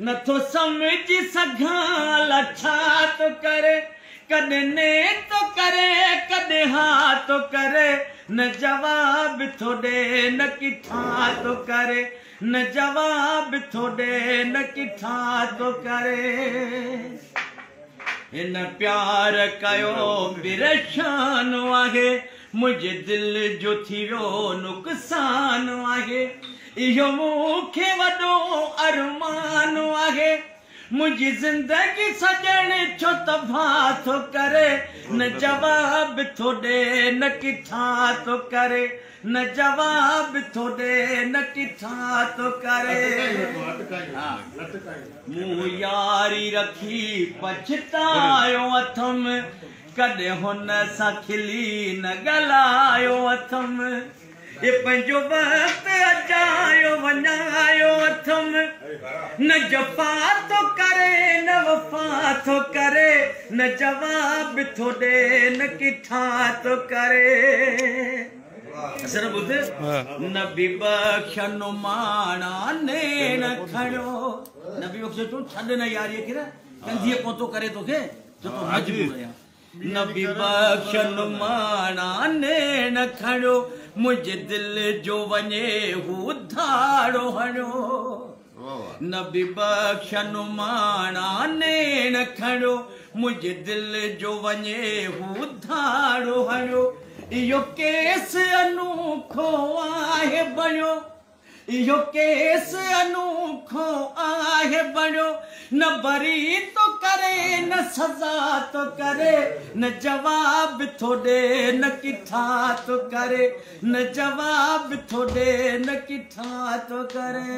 नथो सम्झी सघां अला छा थो करे। कॾहिं ने थो करे कॾहिं हा थो करे, न जवाब थो ॾे न किथां थो करे, न जवाब थो ॾे न किथां थो करे। हिन प्यार कयो परेशान आहे, मुंहिंजे दिलि जो थी वियो नुक़सान आहे। इहो मूंखे वॾो अरमान आहे, मुंहिंजी ज़िंदगी सॼण छो तबाह थो करे। न जवाब थो ॾे न किथां थो करे, न जवाब थो ॾे न किथां थो करे। मूं यारी रखी पछतायो अथमि, कॾहिं हुन सां खिली न ॻाल्हायो अथमि। हे पंहिंजो वक़्तु अजायो वञायो अथमि, न जफ़ा थो करे न वफ़ा थो करे, न जवाब थो ॾे न किथां थो करे। असर ॿुध, नबी बख़्श नुमाणा नेण खणियो। नबी बख़्श तूं छॾ न यारीअ खे न, कंधीअ कोन थो करे तोखे, छो तूं मजबूर आहियां। नबी बख़्श नुमाणा नेण खणियो, मुंहिंजे दिलि जो वञे हू धाड़ो हणियो। नबी बख़्श नुमाणा नेण खणियो, मुंहिंजे दिलि जो वञे हू धाड़ो हणियो। इहो केस अनोखो आहे बणियो, इहो केस अनोखो आहे बणियो। न बरी थो करे न सज़ा थो करे, न जवाब थो ॾे न किथां थो करे, न जवाब थो ॾे न किथां थो करे।